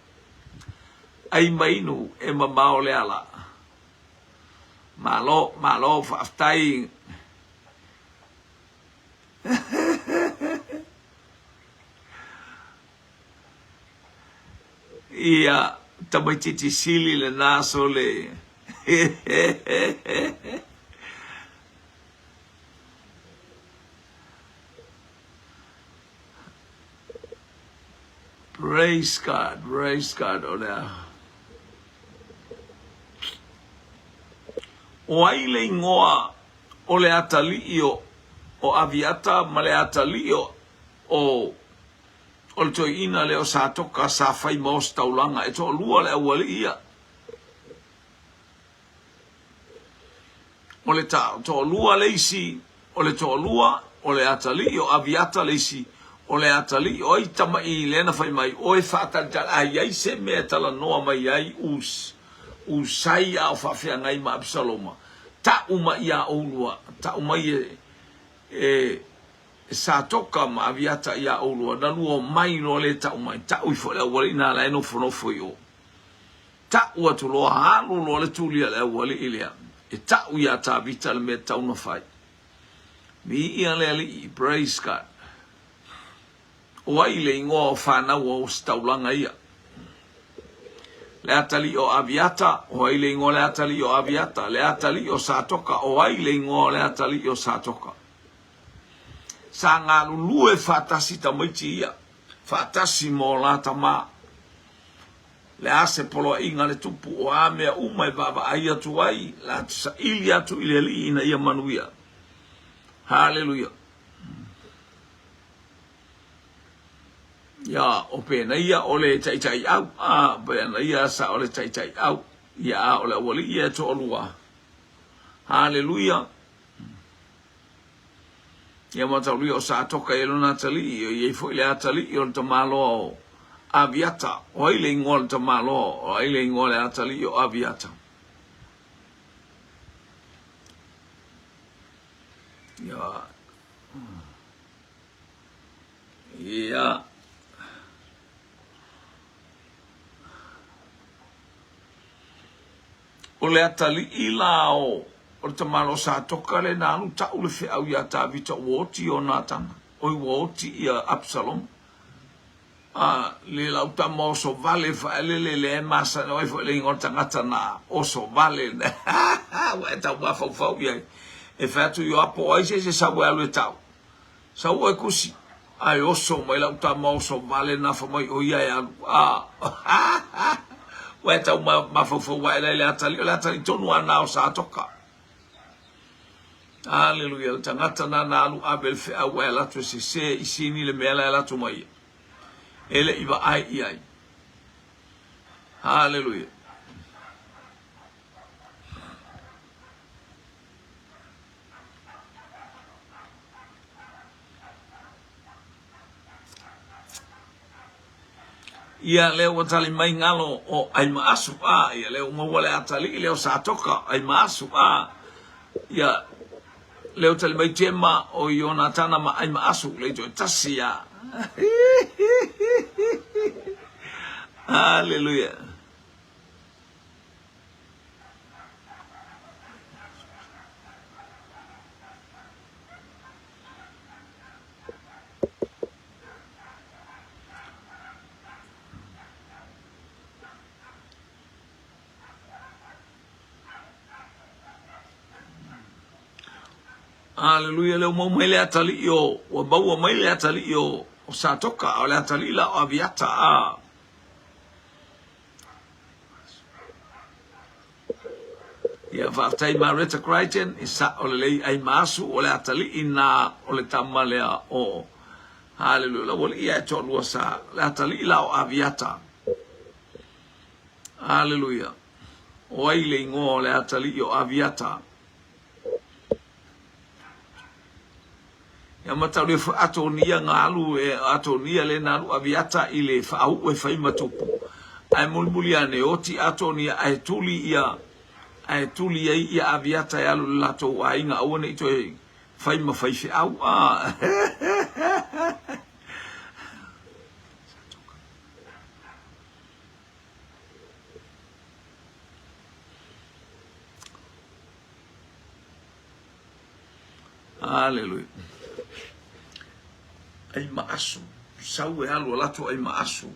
Ai mainu e mamao le ala. Malo, malo, faafetai. Ia, tamaitiiti sili lena sole. Praise God, praise God, o le a. O ai le igoa o le atalii o o Aviata ma le atalii o o o le toeaina lea o Satoka sa fai ma ositaulaga, e toalua le aualii ia. O le toalua le isi, o le toalua, o le atalii o Aviata le isi, o le atalii o ai tama'i lea na fai mai, oe faatalitali, a i ai se mea e talanoa mai ai Us, Usai a o faafeagai ma Apisaloma, ta'u mai iā ʻoulua, ta'u mai e, e, Satoka ma Aviata iā ʻoulua, na lua omai loa lea ta'u mai, ta'u ifo i le aualii na la e nofonofo i o. Ta'u atu loa, alu loa le tuli a le aualii lea, e ta'u iā Tavita le mea tatau ona fai. Viia le Alii, praise God. O ai le igoa o fanau o ositaulaga ia? Le atalii o Aviata, o ai le igoa o le atalii o Aviata? Le atalii o Satoka, o ai le igoa o le atalii o Satoka? Sa galulue faatasi tamaiti ia, faatasi ma o la tama. Le a se poloaiga a le tupu, o a mea uma e vaavaai atu ai, la te saili atu i le Alii ina ia manuia. Haleluia. Ia, o penaia o le taitaiau, a, penaia sa o le taitaiau, ia, a o le aualii ia e toalua. Haleluia. Ia mataulia o Satoka e lona atalii, o i ai foi le atalii o le tamaloa o Aviata. O ai le igoa o le tamaloa? O ai le igoa o le atalii o Aviata? Ia. Ia. O le atalii la o o le tamaloa Satoka lea na alu ta'u le feau iā Tavita ua oti Ionatana, oi ua oti ia Apisaloma. A, le lau tama oso vale fa'alele lea e masani, o ai foi le igoa o le tagata na oso vale, ua e tau mafaufau i ai. E fai atu Ioapo, o ai se isi e sau e alu e ta'u? Sau oe Kusi, ae oso mai lau tama oso vale na fai mai o ia e alu. A, ua e tau mafaufau ae la i le atalii, o le atalii tonu lava na o Satoka. Aleluia, le tagata na na alu ave le feau ae alu atu e sese i sini le mea la e alu atu mai ia. E le i vaai i ai. Haleluia. Ia lea ua tali mai galo o Aimaasu, a ia lea ua maua le atalii lea o Satoka, Aimaasu, a ia lea ua tali mai Tema o Ionatana ma Aimaasu, le toe tasi a. Haleluia. Aleluia, lea ua maua mai le atalii o, ua maua mai le atalii o, o Satoka, a o le atalii la o Aviata, a. Ia, faafetai Mareta Crichton, e sa'o lelei Aimaasu, o le atalii na o le tama lea o Haleluia, o le aualii a e toalua sa, le atalii la o Aviata. Haleluia. O ai le igoa o le atalii o Aviata? Ia mataulia foi Atonia na alu e Atonia le na alu Aviata i le faauu e fai ma tupu. Ae mulimuli ane oti Atonia ae tuli ia ae tuli ai ia Aviata e alu i le latou aiga aua ne i toe fai ma faifeau. Ah. Aleluia. Aimaasu. Sau e alu alato Aimaasu.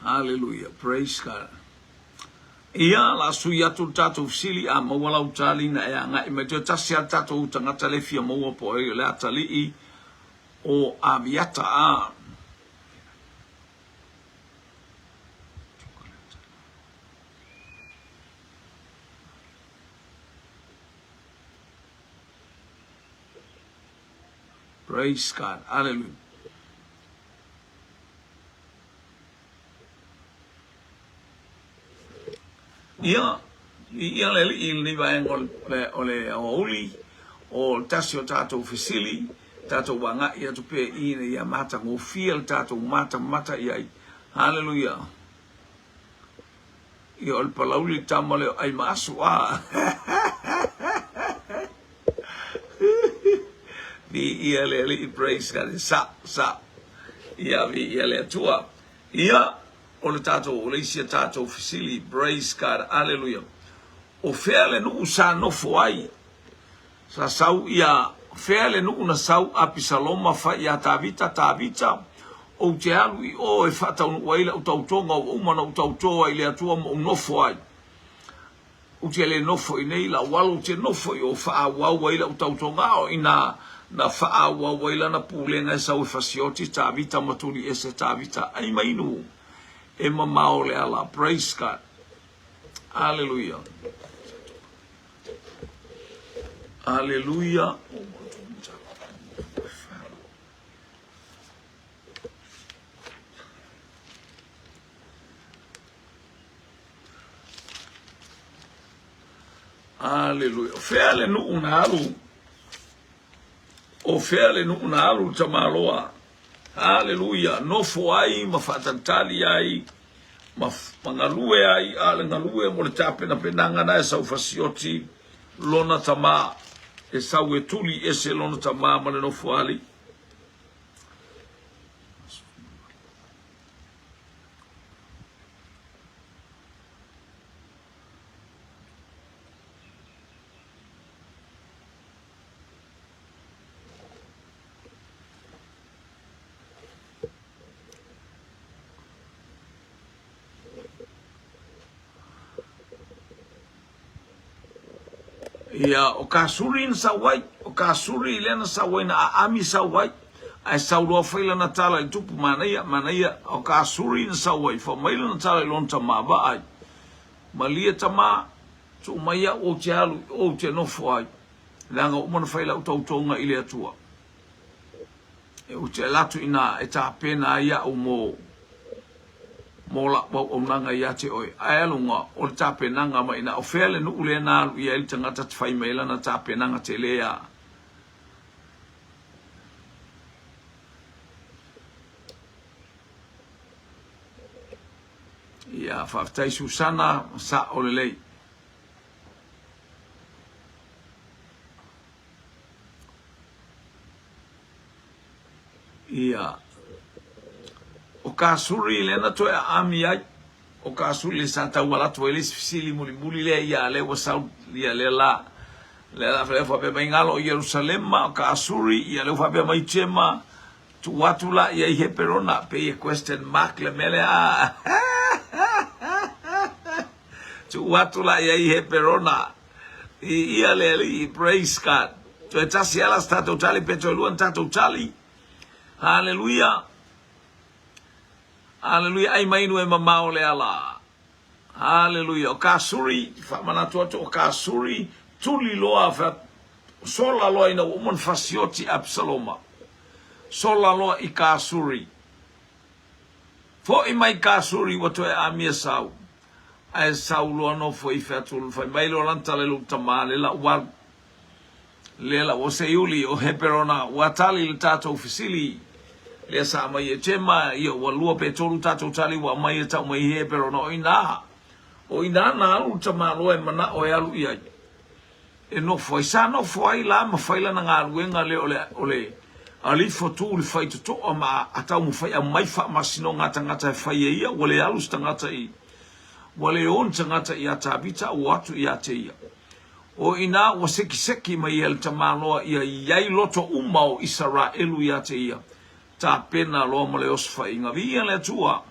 Hallelujah. Praise God. Ia, la sui atu le tatou fesili, a maua lau tali na e agai mai. Toe tasi a le tatou tagata le fia maua po o le atalii o Aviata. A. Praise God. Hallelujah. Ia, ia le alii i lenei vaega o le, o le aoauli, o le tasi o tatou fesili, tatou agai atu pea ina ia matagofie le tatou matamata i ai. Hallelujah. Ia o le palauli le tama lea o Aimaasu a. Viia le Alii praise God. Sa sa. Ia viia le Atua. Ia o le tatou o le isi a tatou fesili praise God hallelujah. O fea le nuu sa nofo ai? Sa sau ia fea le nuu na sau Apisaloma fai iā Tavita, Tavita, ou te alu i o e faataunuu ai lau tautoga ua uma ona ou tauto ai i le Atua ma ou nofo ai. Ou te le nofo i nei lau alo, ou te nofo i o faaauau ai lau tautoga a o inā na faaauau ai lana pulega e sau e fasioti Tavita ma tuli ese Tavita ai mai nuu e mamao le ala. Praise God. Aleluia. Aleluia. Aleluia. O fea le nuu na alu? O fea le nuu na alu tamaloa? Aleluia. Nofo ai ma faatalitali ai ma, ma galue ai, a le galue mo le tapenapenaga na e sau fasioti lona tamā, e sau e tuli ese lona tamā ma le nofoalii. Ia, o Kasuri na sau ai, o Kasuri lea na sau ai, na aami sau ai, ae sau loa fai lana tala i tupu, manaia, manaia, o Kasuri na sau ai, fai mai lana tala i lona tamā, vaai, malie tamā, tuu mai au ou te alu, ou te nofo ai, leaga ua uma ona fai lau tautoga i le Atua. E ou te ala atu i ina e tapena ai iaʻu mo mo la'u auaunaga iā te oe. Ae aluga o le tapenaga mai ina o fea le nuu lea na alu i ai le tagata te fai mai ai lana tapenaga tele a. Ia, faafetai Susana, sa'o lelei. Ia. O Kasuri lea na toe aami ai. O Kasuri le sa tauala atu ai le isi fesili mulimuli lea ia lea ua sau ia lea la. Lea lea faapea mai galo o Ierusalema, o ka Asuri, ia lea faapea mai Tema, tuu atu la ia i Heperona, pei e question mark le mea lea. Tuu atu la ia i Heperona. I ia le alii, praise God. Toe tasi ala sa tatou tali, pe toe lua na tatou tali. Haleluia. Haleluia, ai mai nu e mamao le ala. Haleluia. O ka suri, faamanatu atu, o ka suri, tuli loa, fa, sola loa ina ua uma ona fasioti Absaloma. Sola loa i ka suri. Foi mai ka suri ua toe amia sau. Ae sau loa nofo i featu, fai mai loa lana tala i lou tamā, le lau alu. Lea la ua seiuli o Heperona, ua tali le tatou fesili. Lea sa aumai e Tema, ia ua lua pe tolu tatou tali ua aumai e tau mai i Heperona, o ina, o ina na alu le tamaloa e manao e alu i ai, e nofo ai. Sa nofo ai la ma fai lana galuega lea o le, o le alifo tu le faitotoa ma a taumafai aumai faamasinoga a tagata e fai e ia, ua le alu se tagata i, ua le o ni tagata ia Tavita a ua o atu ia te ia. O ina ua sekiseki mai e le tamaloa ia i ai loto uma o Isaraelu ia te ia, tapena loa ma le osofaiga. Viia le Atua!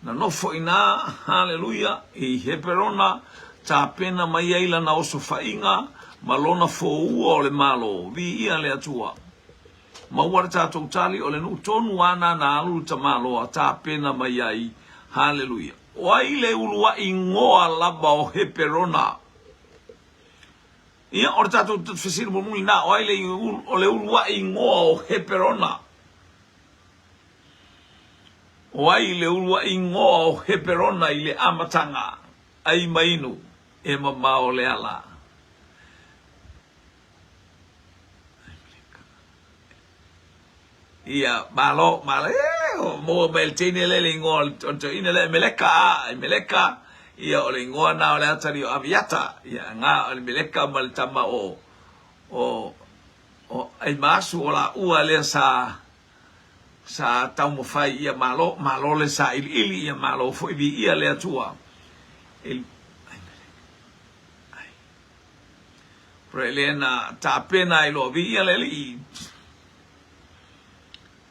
Na nofo ina, haleluia, i Heperona, tapena mai ai lana osofaiga ma lona foua o le Malo. Viia le Atua! Maua le tatou tali, o le nuu tonu ana na alu le tamaloa, tapena mai ai. Haleluia! O ai le uluai igoa lava o Heperona? Ia, o le tatou fesili mulimuli lena, o ai le, o le uluai igoa o Heperona? O ai le uluai igoa o Heperona i le amataga? Ai mainu, e mamao le ala. Ia, malo, malo, ee, o maua mai le teine lea le igoa o le toeaina lea, Meleka, a, Meleka, ia, o le igoa na o le atalii o Aviata, ia, nga o le Meleka ma le tama o, o, o Aimaasu, o laua lea sa, sa taumafai, ia, malo, malo le sailiili, ia, malo foi viia le Atua. I, ai, Pre lea na tapena ai loa, viia le Alii.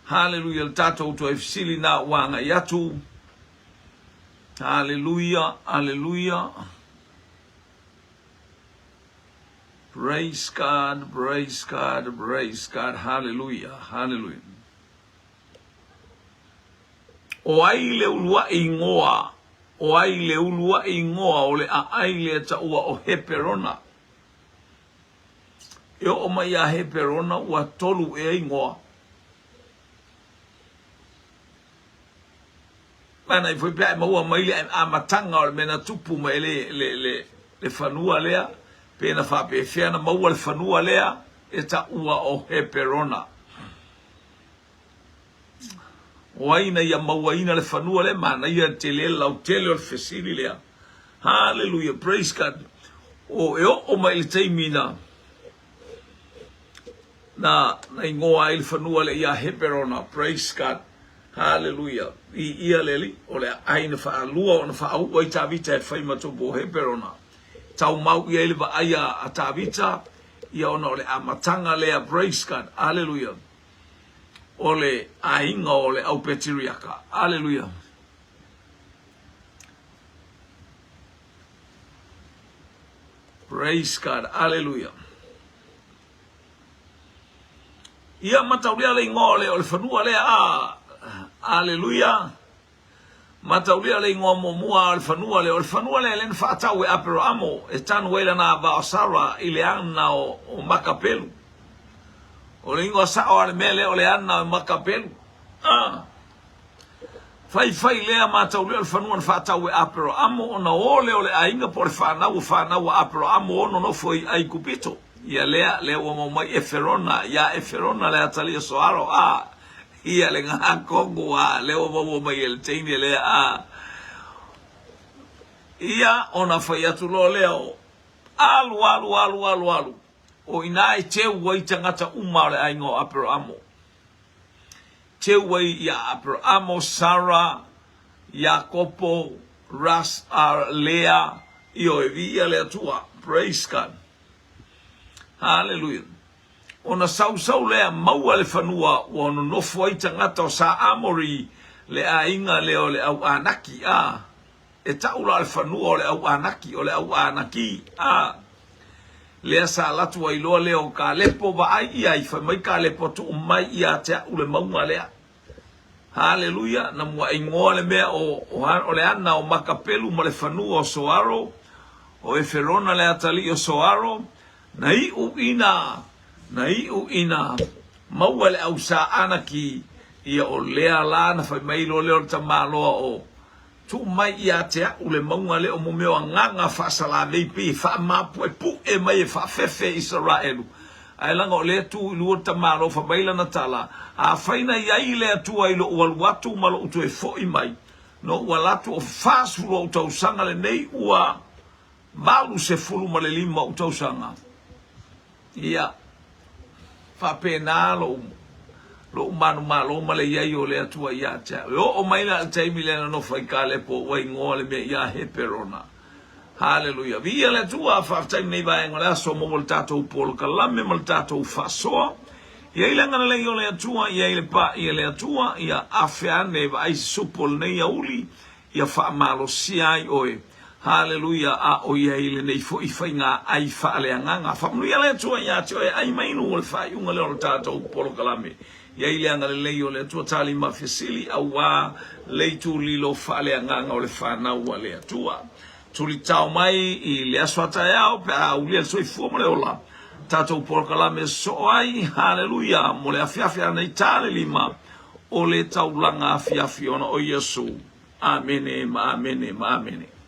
Haleluia, le tatou toe fesili na ua agai atu. Haleluia, haleluia. Praise God, praise God, praise God. Haleluia, haleluia. O ai le uluai ingoa, o ai le uluai ingoa o le aai lea taua o Heperona. E oo mai iā Heperona ua tolu ea igoa. Mana i foi pea e maua mai le amataga o le mea na tupu mai le, le, le, le fanua lea, pe na faapefea na maua le fanua lea e taua o Heperona. O ai na ia mauaina le fanua lea, manaia le tele le lautele o le fesili lea. Hallelujah, praise God. O e oo mai i le taimi na na na ingoa ai le fanua lea ia Heperona, praise God. Hallelujah. I ia le alii, o le aai na faalua ona faauu ai Tavita e fai ma tupu o Heperona. Tau mau i ai le vaai a Tavita, ia ona o le amataga lea, praise God. Hallelujah. O le aiga o le au Petiriaka. Aleluia. Praise God. Aleluia. Ia mataulia le ingoa o le, o le fanua lea. Ah, aleluia. Mataulia le igoa muamua o le fanua lea. O le fanua lea lea na faatau e Aperamo e tanu ai lana ava o Sara i le ana o, o Makapelu. O le igoa sao a le mea lea o le ana o Makapelu. Ah. Faifai lea mataulia o le fanua na faatau e Aperamo ona o lea o le aiga po o le fanau o fanau a Aperamo o nonofo i Aikupito. Ia lea, lea ua mau mai Eferona, ia Eferona le atalii o Soaro. Ah. Ia le gakogo a lea ua maua mai e le teine lea a. Ia ona fai atu loa lea o alu alu alu alu alu. O ina e teu ai tagata uma o le aiga o Aperamo. Teu ai ia Aperamo, Sara, Iakopo, Ras, a Lea, ioe, viia le Atua. Praise God. Hallelujah. Ona sausau lea maua le fanua ua nonofo ai tagata o Sa Amori le aiga lea o le au Anaki, a. E tau la o le fanua o le au Anaki, o le au Anaki, a. Lea sa alu atu ai loa lea o Kalepo vaai i ai, fai mai Kalepo, tuu mai ia te a'u le mauga lea. Haleluia! Na mua'i igoa le mea o, o le ana o Makapelu ma le fanua o Soaro, o Eferona le atalii o Soaro, na iu ina, na iu ina maua e le au Sa Anaki, ia o lea la na fai mai loa lea o le tamaloa o Tuu mai ia te a'u le mauga lea o mo mea o agaga faasalavei pei e faamapuepue mai e faafefe Isaraelu. Ae laga o lea tu i lua le tamaloa fai mai lana tala, Afai na i ai le Atua i lo'u alu atu ma lo'u toe fo'i mai, na ou ala atu o 40 o'u tausaga lenei ua 85 o'u tausaga. Ia, faapena lou, lou manumalo ma le i ai o le Atua ia te au. E oo mai la i le taimi lea na nofo ai Kalepo ua igoa le mea ia Heperona. Haleluia. Viia le Atua, faafetai i lenei vaega o le aso, maua le tatou polokalame ma le tatou faasoa. Ia i le agalelei o le Atua, ia i le pa'i a le Atua, ia afe ane e vaai se supo o lenei auli, Ia faamalosia ai oe. Haleluia, a o i ai lenei foi faiga ai faaleagaga. Faamanuia le Atua ia te oe, ai mai nu o le faaiuga lea o le tatou polokalame. I ai le agalelei o le Atua tali ma fesili auā le itulilo faaleagaga o le fanau a le Atua. Tulitao mai i le aso a taeao pe a aulia le soifua ma le ola. Tatou polokalame soo ai, haleluia, mo le afiafi anei ta le lima o le taulaga afiafi ona o Iesu. Amene ma amene ma amene.